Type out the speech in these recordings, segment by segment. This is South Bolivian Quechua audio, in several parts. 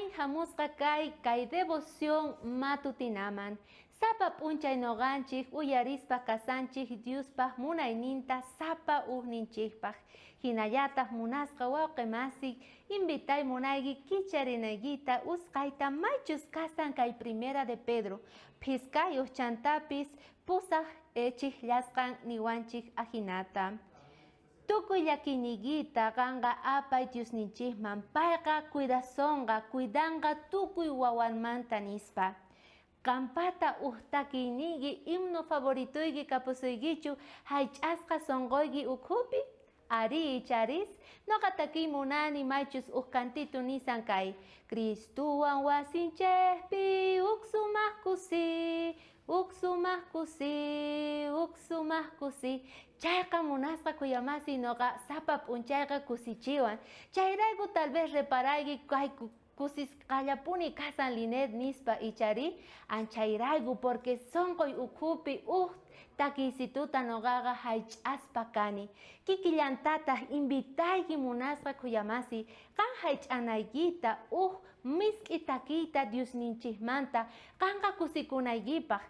Allin hamusqa kay kay devoción matutinaman. Sapa p'unchay noqanchej uyarispa kasanchej Diospaj munayninta sapa ujninchejpaj. Jinallataj munasqa wawqe masi, invitay munayki kicharinaykita usqhayta maychus kasan kay Primera de Pedro, phisqayoj chantapis pusaj chijllasqan niwanchej ajinata. Tukuy llakiyniykita qanqa apay Diosninchejman, payqa cuidasonqa, cuidanqa tukuy wawanmanta, nispa. Qanpata uj takiyniyki himno favoritoyki kapusuykichu jaych'asqa sonqoyki ukhupi? Arí, icharis, noqa takiy munani maychus uj cantito nisan kay, Cristowan wasinchejpi uj sumaj kusi, uj sumaj kusi, uj sumaj kusi. Chayqa munasqa khuyamasiy noqa sapa p'unchayqa kusichiwan. Chayrayku tal vez reparayki kay kusisqallapuni kasan Linet nispa icharí? Anchayrayku porque sonqoy ukhupi uj takiysituta noqaqa jaych'aspa kani. Kikillantataj invitayki munasqa khuyamasiy qan jaych'anaykita uj misk'i takiyta Diosninchejmanta qanqa kusikunaykipaj.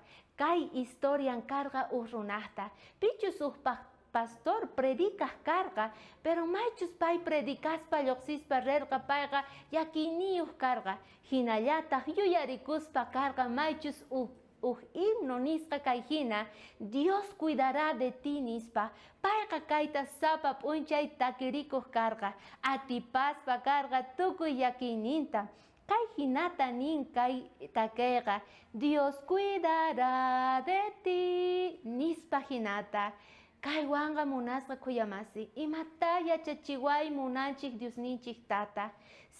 Kay historian karqa uj runajta, pichus uj pastor predicaj karqa, pero maychus pay predicaspa llojsispa rerqa payqa llakiyniyoj karqa, jinallataj yuyarikuspa karqa maychus uj uj himno nisqa kay jina, Dios cuidará de ti nispa, payqa kayta sapa p'unchay takirikoj karqa, atipaspa karqa tukuy llakiyninta. Kay jinata nin kay takeyqa, Dios cuidará de ti, nispa jinata. Kaywanqa munasqa khuyamasi, imatá yachachiway munanchej Diosninchej Tata?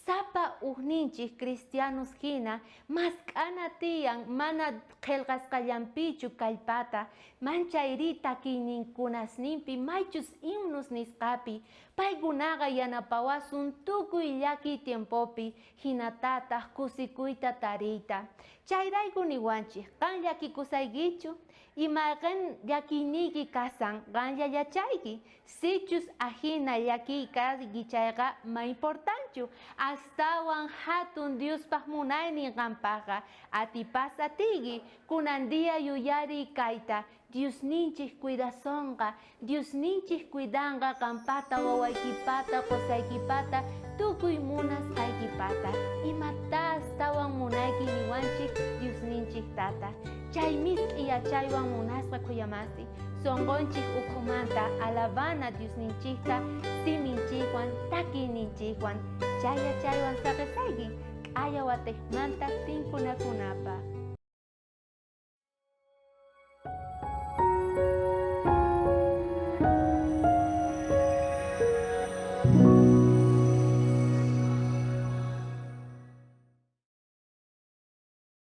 Sapa ujninchej cristianos jina mask'ana tiyan mana qhelqasqallanpichu kallpata, manchayrí takiyninkunasninpi maychus himnos nisqapi, Paykunaqa yanapawasun tukuy llakiy tiempopi jinatataj kusikuyta tariyta. Chayrayku niwanchej, Qan llakikusaykichu? Imayqen llakiyniyki kasan, qanlla yachayki. Sichus ajina llakiy kayki chayqa, ma importanchu. Astawan jatun Diospaj munaynin qanpajqa. Atipas atiyki, kunan día yuyariy kayta, Diosninchej cuidasonqa, Diosninchej cuidanqa qanpata, wawaykipata, qosaykipata, tukuy munasqaykipata. Imatá astawan munayki niwanchej Diosninchej Tata? Chay misk'i yachaywan munasqa khuyamasi, sonqonchej ukhumanta alabana Diosninchejta siminchejwan, takiyninchejwan. Chay yachaywan saqesayki, k'aya watejmanta tinkunakunapaj.